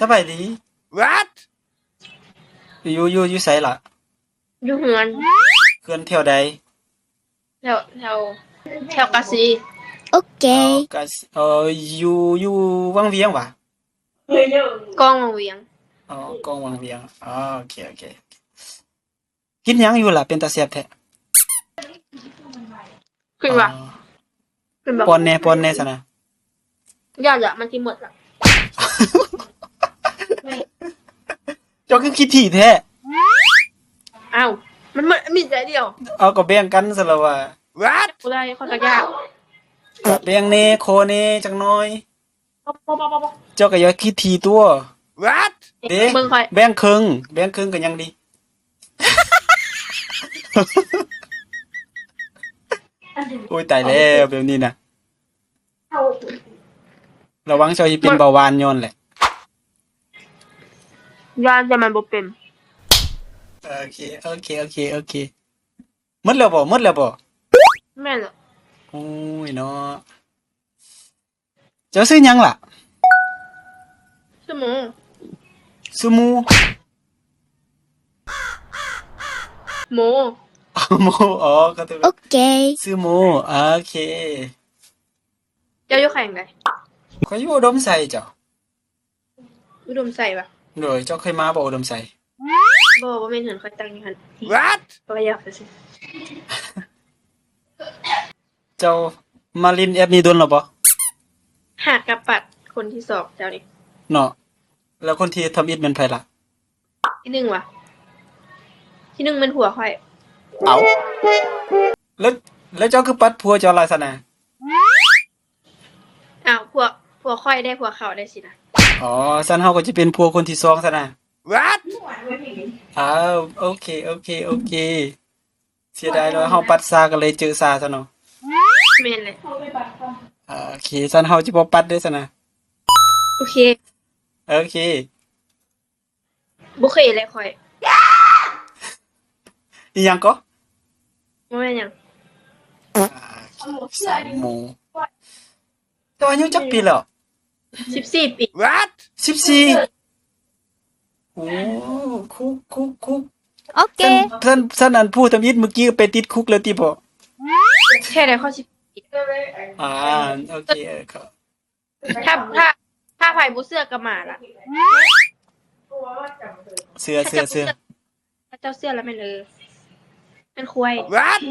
ສະບາຍດີ. What? ຢູ່ ຢູ່ ຢູ່ໃສລະ? ຢູ່ເຮືອນ. ເຮືອນແຖວໃດ? ແຖວ ແຖວ ແຖວກາຊີ. ໂອເຄ. ເອີ ກາຊີ ເອີ ຢູ່ ຢູ່ວັງວຽງຫວາ? ກ້ອງວັງວຽງ. ອໍ ກ້ອງວັງວຽງ. ອໍ ໂອເຄ ໂອເຄ. ກິນຫຍັງຢູ່ລະ ເປັນຕາແຊບແທ້? ຂຶ້ນວ່າ ອໍ ຂຶ້ນບໍ່? ປ້ອນແດ່ ປ້ອນແດ່ຊັ້ນນະ. ຢ່າລະ ມັນຊິໝົດລະ. ເຈົ້າຄືຂີ້ຖີ່ແທ້? ອ້າວ ມັນ ມັນມີໃຈດຽວ. ເອົາ ກໍແບ່ງກັນຊັ້ນລະວ່າ. What? ບໍ່ໄດ້ ຂ້ອຍກໍຢາກ. ກໍແບ່ງແດ່ ຂໍແດ່ຈັກໜ່ອຍ. ບໍ່ ບໍ່ ບໍ່ ບໍ່ ເຈົ້າກໍຢ່າຂີ້ຖີ່ຕົວະ. What? ເດ້ ເບິ່ງຂ້ອຍ ແບ່ງເຄິ່ງ ແບ່ງເຄິ່ງກໍຍັງດີ. ໂອ້ຍ ຕາຍແລ້ວ ແບບນີ້ນະ. ລະວັງເຈົ້າຊິເປັນເບົາຫວານຍ້ອນແຫຼະ. ຢ້ານແຕ່ມັນບໍ່ເປັນ. ໂອເຄ ໂອເຄ ໂອເຄ ໂອເຄ. ໝົດແລ້ວບໍ່? ໝົດແລ້ວບໍ່? ແມ່ນແຫຼະ. ໂອ້ຍເນາະ. ເຈົ້າຊື່ຫຍັງລະ? ຊື່ໂມ. ຊື່ໂມ? ໂມ. ໂມ ອໍ ຂໍໂທດ. ໂອເຄ. ຊື່ໂມ. ໂອເຄ. ເຈົ້າຢູ່ແຂວງໃດ? ຂ້ອຍຢູ່ອຸດົມໄຊ. ເຈົ້າ? ອຸດົມໄຊຫວາ? ໂດຍ. ເຈົ້າເຄີຍມາບໍ່ອຸດົມໄຊ? ບໍ່ ບໍ່ແມ່ນເຮືອນຂ້ອຍຕັ້ງຢູ່ຫັ້ນ. What? ຂ້ອຍຢອກຊື່ໆ. ເຈົ້າມາຫຼິ້ນແອັບນີ້ດົນແລ້ວບໍ່? ຫາກະປັດຄົນທີສອງເຈົ້ານີ້ເນາະ. ແລ້ວຄົນທີ່ທຳອິດແມ່ນໃຜລະ? ທີໜຶ່ງຫວາ? ທີໜຶ່ງແມ່ນຜົວຂ້ອຍ. ເອົ້າ ແລ້ວ ແລ້ວເຈົ້າຄືປັດຜົວເຈົ້າລະຊັ້ນນະ? ອ້າວ ຜົວ ຜົວຂ້ອຍໄດ້ຜົວເຂົາໄດ້ຊີ້ນະ. ອໍ ຊັ້ນເຮົາກໍຈະເປັນຜົວຄົນທີສອງຊັ້ນນະ. What? ອ້າວ ໂອເຄ ໂອເຄ ໂອເຄ. ເສຍດາຍເນາະ ເຮົາປັດຊ້າກໍເລີຍເຈີຊ້າຊະເນາະ. ແມ່ນແຫຼະ. ໂອເຄ ຊັ້ນເຮົາຈະບໍ່ປັດເດີ້ຊັ້ນນະ. ໂອເຄ ໂອເຄ. ບໍ່ເຄີຍແຫຼະຂ້ອຍ. ອີ່ຫຍັງກໍ? ບໍ່ແມ່ນຫຍັງ. ໂມ. ເຈົ້າອາຍຸຈັກປີແລ້ວ? ສິບສີ່ປີ. What? ສິບສີ່? ໂອ້ ຄຸກ ຄຸກ ຄຸກ. ໂອເຄ. ຊັ້ນ ຊັ້ນ ຊັ້ນອັນຜູ້ທຳອິດມື້ກີ້ໄປຕິດຄຸກແລ້ວຕິບໍ່? ແທ້ໃດ ຂ້ອຍສິບ. ອ່າ ໂອເຄ ເອີ ເຂົາ ຖ້າ ຖ້າ ຖ້າໃຜບໍ່ເຊື່ອກໍມາລະ. ເຊື່ອ ເຊື່ອ ເຊື່ອ. ຖ້າເຈົ້າເຊື່ອລະແມ່ນ ເອີ ແມ່ນຄວາຍ. What?